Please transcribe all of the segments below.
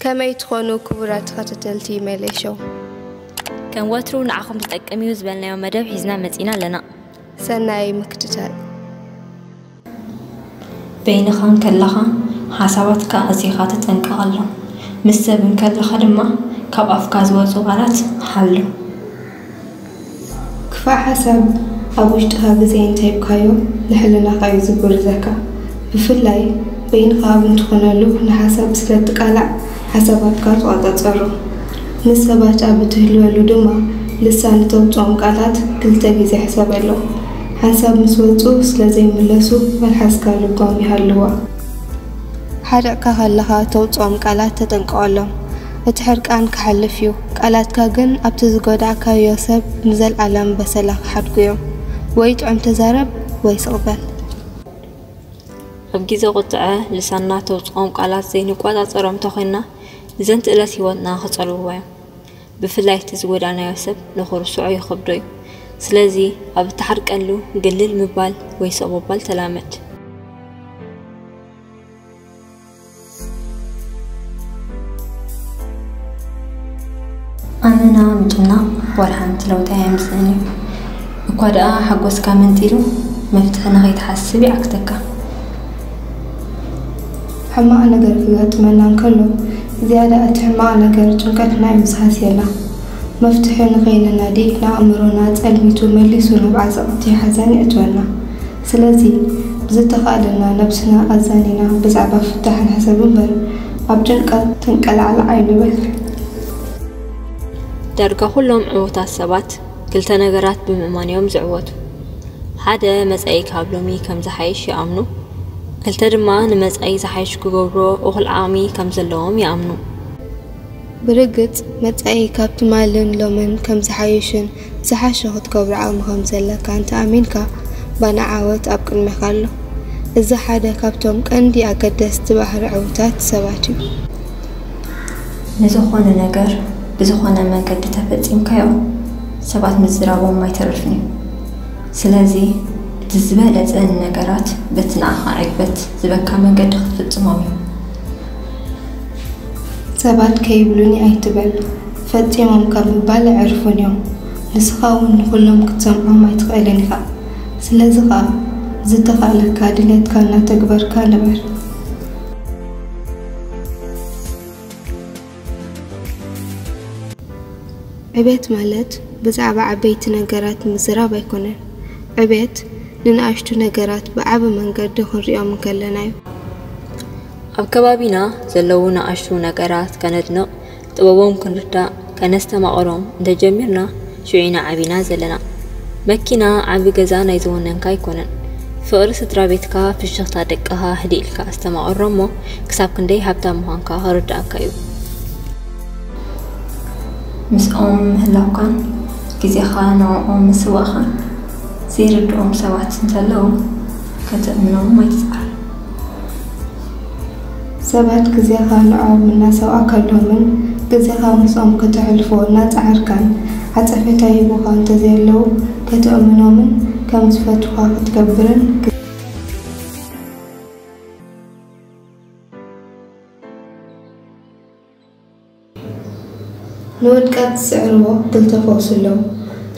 ከመይ ትኾኑ ክቡራት ተኸታተልቲ ሜሌ ሾው? ከም ወትሩ ንዓኹም ዝጠቅም እዩ ዝበልናዮ መደብ ሒዝና መጺና ኣለና። ሰናይ ምክትታል። በይንኻ እንከለኻ ሓሳባትካ ኣዚኻ ተጠንቀቐሎም። ምስ ሰብ እንከለኻ ድማ ካብ ኣፍካ ዝወጹ ቃላት ሓሉ። ክፋእ ሓሳብ ኣብ ውሽጥኻ ግዜ እንተሂብካዮ ንሕልናኻ እዩ ዝብርዘካ። ብፍላይ በይንኻ ኣብ እንትኾነሉ ንሓሳብ ስለ እትቃላዕ ሓሳባትካ ተቖጻጸሮ። ንሰባት ኣብ እትህልወሉ ድማ ልሳን እተውጽኦም ቃላት ክልተ ግዜ ሕሰበሎም። ሓንሳብ ምስ ወጹ ስለ ዘይምለሱ መልሓስካ ልጓም ይሃልዋ። ሓሪቕካ ከለኻ ተውጽኦም ቃላት ተጠንቀቐሎም። እቲ ሕርቃን ክሓልፍ እዩ። ቃላትካ ግን ኣብቲ ዝጎዳእካዮ ሰብ ንዘልኣለም በሰላ ክሓድጉ እዮም። ወይ ጥዑም ተዛረብ ወይ ስቕ በል። ኣብ ግዜ ቁጥዐ ልሳንና ተውጽኦም ቃላት ዘይንቆጻጸሮም ተኾይንና ንዘንትእለት ህይወትና ክጸልውዎ እዮም። ብፍላይ እቲ ዝጎዳእናዮ ሰብ ንኽርስዖ ይኸብዶ እዩ። ስለዚ ኣብ እትሓርቀሉ ግልል ምባል ወይ ስቕ ምባል ተላመድ። ኣመና ምጭናቕ ዋላ ሓንቲ ለውጢ ኣየምጽእን እዩ። እኳ ደኣ ሓጎስካ መንጢሉ መፍትሒ ንኸይትሓስብ ይዓግተካ። ሕማቕ ነገር ክገጥመና እንከሎ ዝያዳ እቲ ሕማቕ ነገር ጭንቀትና እዩ ዝሃስየና። መፍትሒ ንኸይነናዲ ንኣእምሮና ጸልሚቱ መሊሱ ናብ ዓዘቕቲ ሓዘን የእትወና። ስለዚ ብዝተኻእለና ነብስና ኣዛኒና ብዛዕባ ፍታሕ ንሕሰብ እምበር ኣብ ጭንቀት ተንቀላዕላዕ ኣይንበል። ዳርጋ ኩሎም ዕዉታት ሰባት ክልተ ነገራት ብምእማን እዮም ዝዕወቱ። ሓደ መጻኢ ካብ ሎሚ ከም ዝሓይሽ ይኣምኑ፣ ክልተ ድማ ንመጻኢ ዝሓይሽ ክገብርዎ እኹል ዓቕሚ ከም ዘለዎም ይኣምኑ። ብርግጽ መጻኢ ካብ ትማልን ሎምን ከም ዝሓይሽን ዝሓሸ ክትገብሮ ዓቕሚ ከም ዘለካ እንተ ኣሚንካ ባና ዓወት ኣብ ቅድሜኻ ኣሎ። እዚ ሓደ ካብቶም ቀንዲ ኣገደስቲ ባህሪ ዕዉታት ሰባት እዩ። ንዝኾነ ነገር ብዝኾነ መንገዲ ተፈጺምካዮ ሰባት ምዝራቦም ኣይተርፍን እዩ። ስለዚ እቲ ዝበለጸ ንነገራት በቲ ንዓኻ ዕግበት ዝበካ መንገዲ ክትፍጽሞም እዩ። ሰባት ከይብሉኒ ኣይትበል፣ ፈጺሞም ካብ ምባል ኣዕርፉን እዮም። ንስኻ እውን ንኹሎም ክትሰምዖም ኣይትኽእልን ኢኻ። ስለዚ ኸኣ ዝተኻእለካ ድሌትካ እናተግበርካ ንበር። ዕቤት ማለት ብዛዕባ ዓበይቲ ነገራት ምዝራብ ኣይኮነን። ዕቤት ንንኣሽቱ ነገራት ብዓቢ መንገዲ ክንሪኦም እንከለና እዩ። ኣብ ከባቢና ዘለዉ ንኣሽቱ ነገራት ከነድንቕ፣ ጥበቦም ክንርዳእ፣ ከነስተማቕሮም እንተጀሚርና፣ ሽዑ ኢና ዓቢና ዘለና። መኪና፣ ዓቢ ገዛ ናይ ዝወነንካ ኣይኮነን። ፍቕሪ ስድራ ቤትካ፣ ፍሽኽታ ደቅኻ ህድእ ኢልካ ኣስተማቕሮ እሞ፣ ክሳብ ክንደይ ሃብታም ምዃንካ ክርድኣካ እዩ። ምስኦም ምህላውካን ግዜኻ ንዕኦም ምስዋእኻን ዘይርድኦም ሰባት እንተለዉ፣ ከተእምኖም ኣይትጽዓር። ሰባት ግዜኻ ንዕኦም እናሰዋእካሎምን ግዜኻ ምስኦም ከተሕልፎ እናጸዓርካን፣ ዓጸፌታ ይህቡኻ እንተዘየለዉ፣ ከተእምኖምን ከም ዝፈትዉኻ ክትገብርን ንውድቀት ዝስዕርዎ ክልተ ፈውሲ ኣለዉ።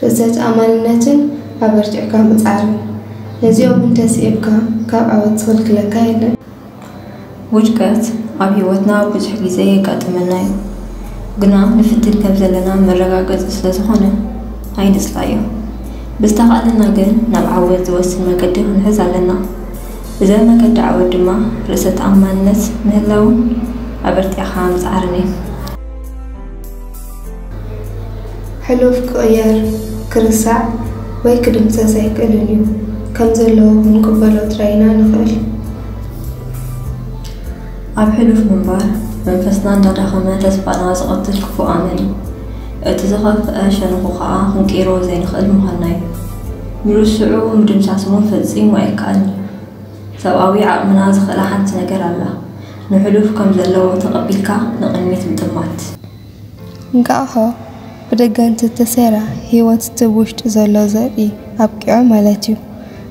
ርእሰ ተኣማንነትን ኣበርቲዕካ ምጽዓርን። ነዚኦም እንተ ስኢብካ፣ ካብ ዓወት ዝኽልክለካ የለን። ውድቀት ኣብ ህይወትና ብዙሕ ግዜ የጋጥመና እዩ። ግና ንፍትን ከም ዘለና መረጋገጺ ስለ ዝኾነ ኣይንጽላዮ። ብዝተኻእለና ግን ናብ ዓወት ዝወስድ መገዲ ክንሕዝ ኣለና። እዚ መገዲ ዓወት ድማ ርእሰ ተኣማንነት ምህላውን ኣበርቲዕኻ ምጽዓርን እዩ። ሕሉፍ ክቕየር፣ ክርሳዕ ወይ ክድምሰስ ኣይክእልን እዩ። ከም ዘለዎ ክንቅበሎ ጥራይ ኢና ንኽእል። ኣብ ሕሉፍ ምንባር መንፈስና እንዳዳኸመ ተስፋና ዝቐትል ክፉእ ኣመል እዩ። እቲ ዝኸፍአ ሸነኹ ኸኣ ክንቅይሮ ዘይንኽእል ምዃንና እዩ። ምርስዑ ምድምሳስ እውን ፈጺሙ ኣይከኣልን እዩ። ሰብኣዊ ዓቕምና ዝኽእላ ሓንቲ ነገር ኣላ። ንሕሉፍ ከም ዘለዎ ተቐቢልካ ንቕድሚት ምጥማት። እንቃዕሖ ብደገ እንተተሰይራ ህይወት እቲ ብውሽጢ ዘሎ ዘርኢ ኣብቂዑ ማለት እዩ።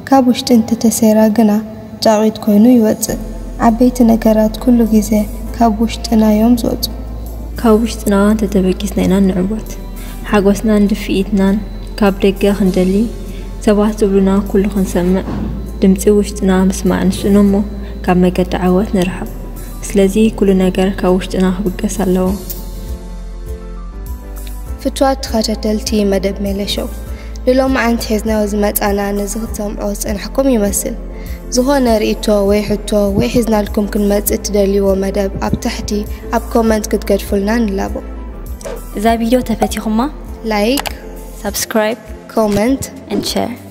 ካብ ውሽጢ እንተተሰይራ ግና ጫቒት ኮይኑ ይወጽእ። ዓበይቲ ነገራት ኩሉ ግዜ ካብ ውሽጥና እዮም ዝወጹ። ካብ ውሽጥና እንተተበጊስና ኢና ንዕወት። ሓጎስናን ድፍኢትናን ካብ ደገ ክንደሊ፣ ሰባት ዝብሉና ኩሉ ክንሰምዕ፣ ድምፂ ውሽጥና ምስማዕ ንስእኖ እሞ ካብ መገዲ ዓወት ንርሓቕ። ስለዚ ኩሉ ነገር ካብ ውሽጥና ክብገስ ኣለዎ። ፍትዋት ተኸታተልቲ መደብ ሜለሾው፣ ንሎማዓንቲ ሒዝናዮ ዝመጻና ነዚ ክትሰምዖ ዝጸናሕኩም ይመስል። ዝኾነ ርእይቶ ወይ ሕቶ ወይ ሒዝናልኩም ክንመጽእ እትደልይዎ መደብ ኣብ ታሕቲ ኣብ ኮመንት ክትገድፉልና ንላቦ። እዛ ቪድዮ ተፈቲኹማ ላይክ፣ ሳብስክራይብ ኮመንት and share